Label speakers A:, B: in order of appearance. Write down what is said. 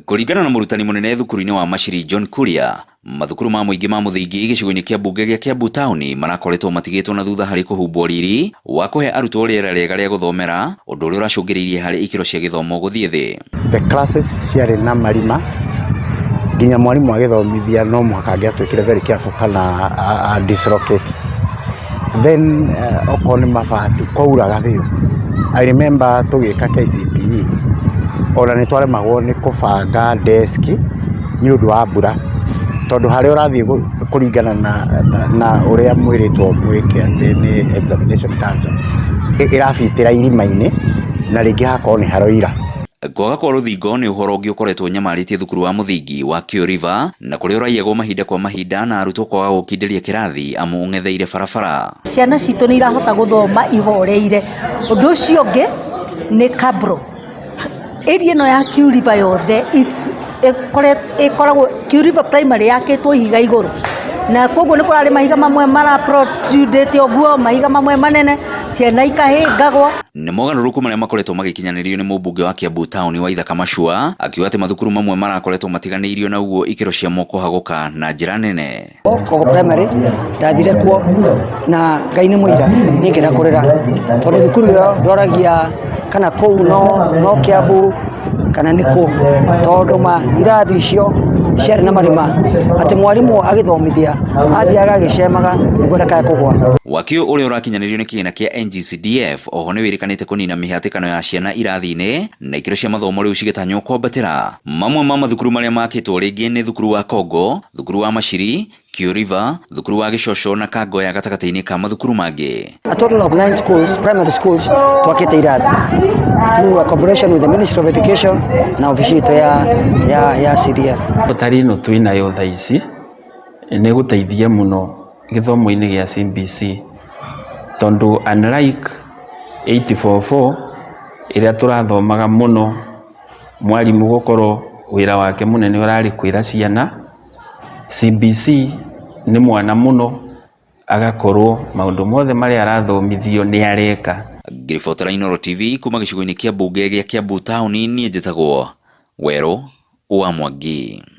A: Kũringana na mũrutani mũnene thukuru-inĩ wa Machiri John Kuria, mathukuru ma mũingĩ ma mũthingi gĩcigo-inĩ kĩa mbunge gĩa Kiambu taũni marakoretwo matigĩtwo na thutha harĩ kũhumbwo riri wa kũhe arutwo rĩera rĩega rĩa gũthomera, ũndũ ũrĩa ũracũngĩrĩirie harĩ ikĩro cia gĩthomo gũthiĩ thĩ.
B: The classes ciarĩ na marima nginya mwarimũ agĩthomithia no mũhaka angĩatuĩkire very careful kana a dislocate. Then okorwo nĩ mabati kwauraga biũ. I remember tũgĩka KCPE ona nĩ twaremagwo nĩ kũbanga desk nĩ ũndũ wa mbura, tondũ harĩa ũrathiĩ kũringana na ũrĩa mwĩrĩtwo mwĩke atĩ nĩ examination council ĩrabitĩra irima-inĩ na rĩngĩ hagakorwo nĩ haroira.
A: Kwaga kwa rũthingo nĩ ũhoro ũngĩ ũkoretwo ũnyamarĩtie thukuru wa mũthingi wa Kew River na kũrĩa ũraiyagwo mahinda kwa mahinda na arutwo kwaga gũkindĩria kĩrathi amu ũng'etheire barabara.
C: Ciana citũ nĩ irahota gũthoma ihoreire. Ũndũ ũcio ũngĩ nĩ cabro. Area ĩno ya Kew River yothe ĩkoragwo Kew River Primary yakĩtwo ihiga igũrũ, na koguo nĩ kũrarĩ mahiga mamwe mara protrude ũguo, mahiga mamwe manene, ciana ikahĩngagwo.
A: Nĩ mogarũrũku marĩa makoretwo magĩkinyanĩrio nĩ mũmbunge wa Kiambu taũni Waithaka Machua akiuga atĩ mathukuru mamwe marakoretwo matiganĩirio na ũguo ikĩro ciamo kũhagũka na njĩra nene.
D: Kogo Primary ndathire kuo na Ngai nĩ mũira niĩ ngĩenda kũrĩra tondũ thukuru ĩyo ndoragia kana kũu no Kiambu kana nĩ kũ, tondũ ma irathi icio ciarĩ na marima atĩ mwarimũ agĩthomithia athiaga agĩcemaga nĩguo ndakae kũgwa.
A: Waki ũyũ ũrĩa ũrakinyanĩrio nĩ kĩgĩna kĩa NGCDF oho nĩ wĩrĩkanĩte kũnina mĩhatĩkano ya ciana irathi-inĩ na ikĩro cia mathomo rĩu cigĩtanywo kwambatĩra. Mamwe ma mathukuru marĩa makĩtwo rĩngĩ nĩ thukuru wa Kongo, thukuru wa Machiri, Kew River, thukuru wa Gĩcoco na Kangoya gatagatĩ-inĩ ka mathukuru mangĩ.
D: A total of 9 schools, primary schools, twakĩte irathi through a collaboration with the Ministry of Education na obici itũ ya CDF.
E: Tari ĩno twĩnayo thaa ici nĩ ĩgũteithia mũno gĩthomo-inĩ gĩa CBC, tondũ unlike 844 ĩrĩa tũrathomaga mũno, mwarimũ gũkorwo wĩra wake mũnene ũrarĩ kwĩra ciana, CBC nĩ mwana mũno agakorwo maũndũ mothe marĩa arathomithio nĩ areka.
A: Ngĩribotera Inooro TV kuma gĩcigo-inĩ kĩa mbunge gĩa Kiambu taũni, niĩ njĩtagwo Werũ wa Mwangi.